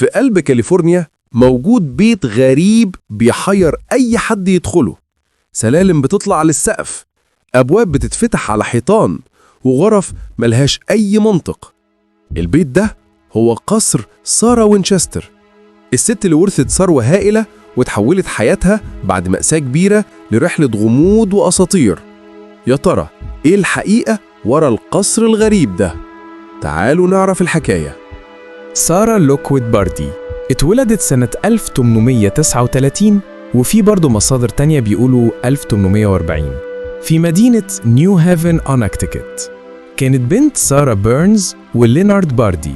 في قلب كاليفورنيا موجود بيت غريب بيحير أي حد يدخله. سلالم بتطلع للسقف، أبواب بتتفتح على حيطان، وغرف ملهاش أي منطق. البيت ده هو قصر سارة وينشستر، الست اللي ورثت ثروة هائلة وتحولت حياتها بعد مأساة كبيرة لرحلة غموض وأساطير. يا ترى إيه الحقيقة ورا القصر الغريب ده؟ تعالوا نعرف الحكاية. سارة لوكويد باردي اتولدت سنة 1839، وفي برضه مصادر تانية بيقولوا 1840، في مدينة نيو هيفن كونكتيكت. كانت بنت سارة بيرنز ولينارد باردي.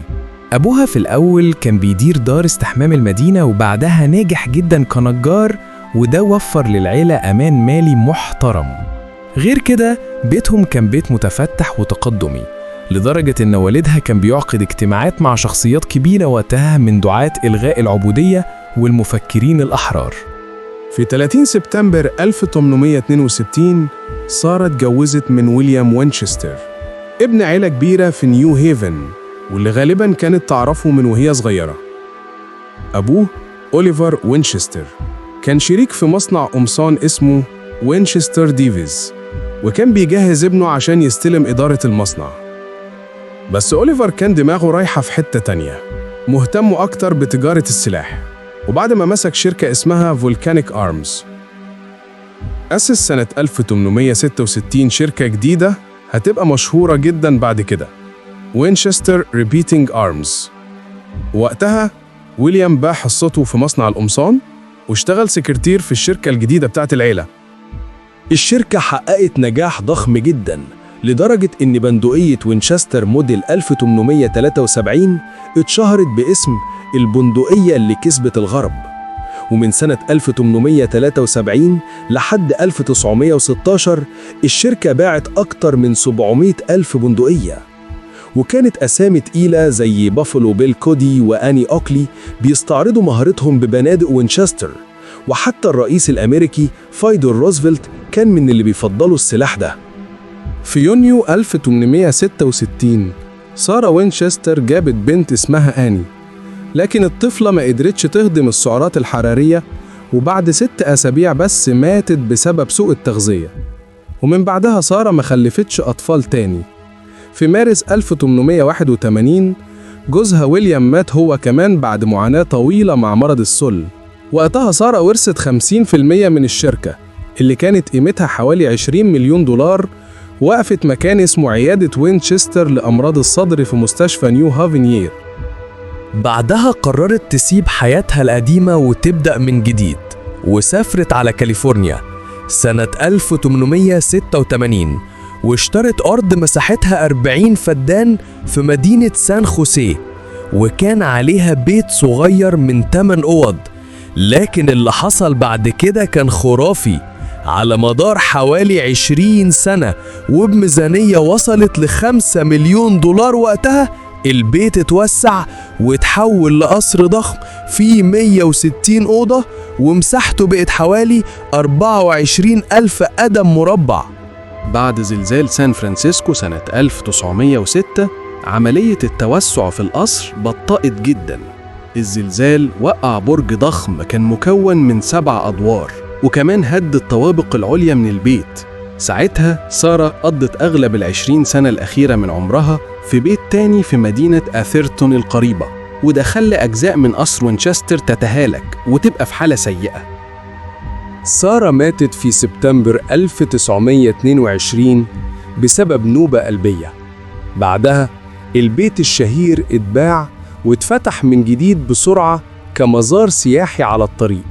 أبوها في الأول كان بيدير دار استحمام المدينة، وبعدها ناجح جدا كنجار، وده وفر للعيلة أمان مالي محترم. غير كده بيتهم كان بيت متفتح وتقدمي، لدرجة إن والدها كان بيعقد اجتماعات مع شخصيات كبيرة وقتها من دعاة إلغاء العبودية والمفكرين الأحرار. في 30 سبتمبر 1862 سارة اتجوزت من ويليام وينشستر، ابن عيلة كبيرة في نيو هيفن، واللي غالباً كانت تعرفه من وهي صغيرة. أبوه أوليفر وينشستر كان شريك في مصنع قمصان اسمه وينشستر ديفيز، وكان بيجهز ابنه عشان يستلم إدارة المصنع. بس أوليفر كان دماغه رايحة في حتة تانية، مهتم أكتر بتجارة السلاح. وبعد ما مسك شركة اسمها فولكانيك آرمز، أسس سنة 1866 شركة جديدة هتبقى مشهورة جدا بعد كده، وينشستر ريبيتنج آرمز. وقتها ويليام باع حصته في مصنع القمصان واشتغل سكرتير في الشركة الجديدة بتاعت العيلة. الشركة حققت نجاح ضخم جدا، لدرجة إن بندقية وينشستر موديل 1873 اتشهرت باسم البندقية اللي كسبت الغرب. ومن سنة 1873 لحد 1916 الشركة باعت أكتر من 700 ألف بندقية، وكانت أسامي تقيلة زي بافلو بيل كودي وآني أوكلي بيستعرضوا مهارتهم ببنادق وينشستر، وحتى الرئيس الأمريكي فايدور روزفلت كان من اللي بيفضلوا السلاح ده. في يونيو 1866 سارة وينشستر جابت بنت اسمها آني، لكن الطفلة ما قدرتش تهضم السعرات الحرارية، وبعد 6 أسابيع بس ماتت بسبب سوء التغذية. ومن بعدها سارة ما خلفتش أطفال تاني. في مارس 1881 جوزها ويليام مات هو كمان بعد معاناة طويلة مع مرض السل. وقتها سارة ورثت 50% من الشركة اللي كانت قيمتها حوالي 20 مليون دولار، وقفت مكان اسمه عيادة وينشستر لأمراض الصدر في مستشفى نيو هافن يير. بعدها قررت تسيب حياتها القديمة وتبدأ من جديد، وسافرت على كاليفورنيا سنة 1886، واشترت أرض مساحتها 40 فدان في مدينة سان خوسيه، وكان عليها بيت صغير من 8 أوض. لكن اللي حصل بعد كده كان خرافي. على مدار حوالي 20 سنة وبميزانية وصلت ل5 مليون دولار وقتها، البيت اتوسع وتحول لقصر ضخم فيه 160 أوضة، ومساحته بقت حوالي 24 ألف قدم مربع. بعد زلزال سان فرانسيسكو سنة 1906 عملية التوسع في القصر بطأت جدا. الزلزال وقع برج ضخم كان مكون من 7 أدوار، وكمان هد الطوابق العليا من البيت. ساعتها سارة قضت أغلب 20 سنة الأخيرة من عمرها في بيت تاني في مدينة آثيرتون القريبة، وده خلى أجزاء من قصر وينشستر تتهالك وتبقى في حالة سيئة. سارة ماتت في سبتمبر 1922 بسبب نوبة قلبية. بعدها البيت الشهير اتباع واتفتح من جديد بسرعة كمزار سياحي على الطريق.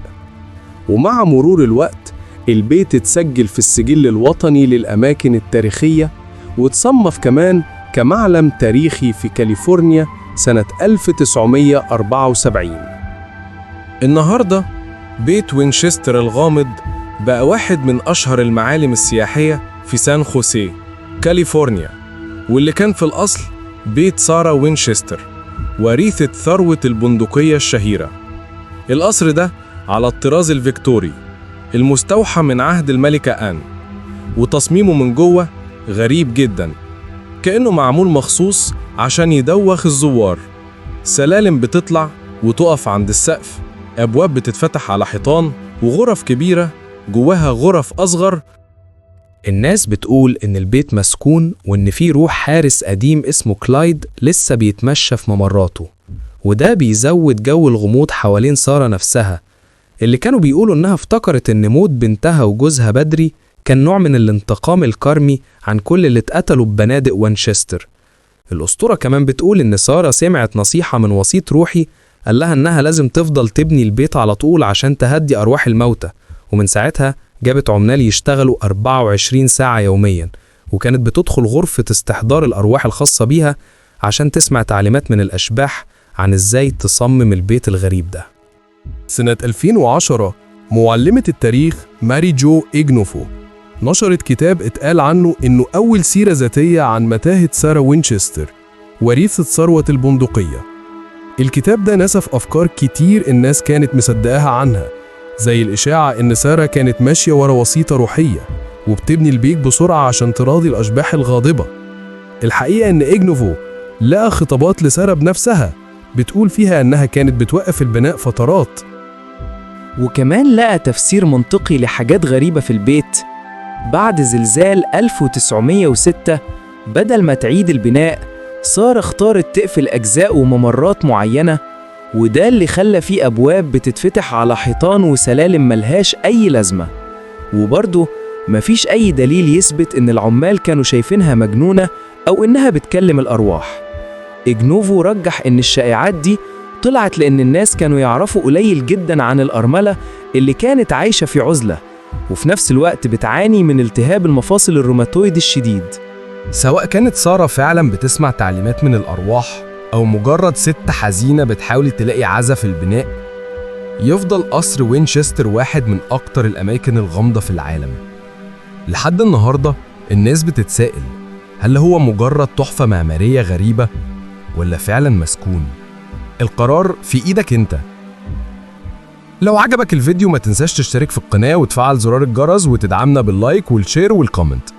ومع مرور الوقت البيت اتسجل في السجل الوطني للأماكن التاريخية، وتصنف كمان كمعلم تاريخي في كاليفورنيا سنة 1974. النهاردة بيت وينشستر الغامض بقى واحد من أشهر المعالم السياحية في سان خوسيه كاليفورنيا، واللي كان في الأصل بيت سارة وينشستر، وريثة ثروة البندقية الشهيرة. القصر ده على الطراز الفيكتوري المستوحى من عهد الملكة آن، وتصميمه من جوه غريب جدا، كأنه معمول مخصوص عشان يدوخ الزوار. سلالم بتطلع وتقف عند السقف، أبواب بتتفتح على حيطان وغرف كبيرة جواها غرف أصغر. الناس بتقول إن البيت مسكون وإن في روح حارس قديم اسمه كلايد لسه بيتمشى في ممراته، وده بيزود جو الغموض حوالين سارة نفسها، اللي كانوا بيقولوا إنها افتكرت إن موت بنتها وجوزها بدري كان نوع من الانتقام الكارمي عن كل اللي اتقتلوا ببنادق وينشستر. الأسطورة كمان بتقول إن سارة سمعت نصيحة من وسيط روحي قال لها إنها لازم تفضل تبني البيت على طول عشان تهدي أرواح الموتى، ومن ساعتها جابت عمال يشتغلوا 24 ساعة يوميا، وكانت بتدخل غرفة استحضار الأرواح الخاصة بيها عشان تسمع تعليمات من الأشباح عن إزاي تصمم البيت الغريب ده. سنة 2010 معلمة التاريخ ماري جو إجنوفو نشرت كتاب اتقال عنه إنه أول سيرة ذاتية عن متاهة سارة وينشستر وريثة ثروة البندقية. الكتاب ده نسف أفكار كتير الناس كانت مصدقاها عنها، زي الإشاعة إن سارة كانت ماشية ورا وسيطة روحية وبتبني البيت بسرعة عشان تراضي الأشباح الغاضبة. الحقيقة إن إجنوفو لقى خطابات لسارة بنفسها بتقول فيها إنها كانت بتوقف البناء فترات. وكمان لقى تفسير منطقي لحاجات غريبة في البيت. بعد زلزال 1906 بدل ما تعيد البناء، سارة اختارت تقفل أجزاء وممرات معينة، وده اللي خلى فيه أبواب بتتفتح على حيطان وسلالم ملهاش أي لازمة. وبرضه مفيش أي دليل يثبت إن العمال كانوا شايفينها مجنونة أو إنها بتكلم الأرواح. إجنوفو رجح إن الشائعات دي طلعت لأن الناس كانوا يعرفوا قليل جدا عن الأرملة اللي كانت عايشة في عزلة، وفي نفس الوقت بتعاني من التهاب المفاصل الروماتويد الشديد. سواء كانت سارة فعلا بتسمع تعليمات من الأرواح أو مجرد ست حزينة بتحاول تلاقي عزا في البناء، يفضل قصر وينشستر واحد من أكتر الأماكن الغامضة في العالم. لحد النهاردة الناس بتتساءل، هل هو مجرد تحفة معمارية غريبة ولا فعلا مسكون؟ القرار في إيدك أنت. لو عجبك الفيديو ما تنساش تشترك في القناة وتفعل زرار الجرس وتدعمنا بال like وال share وال comment.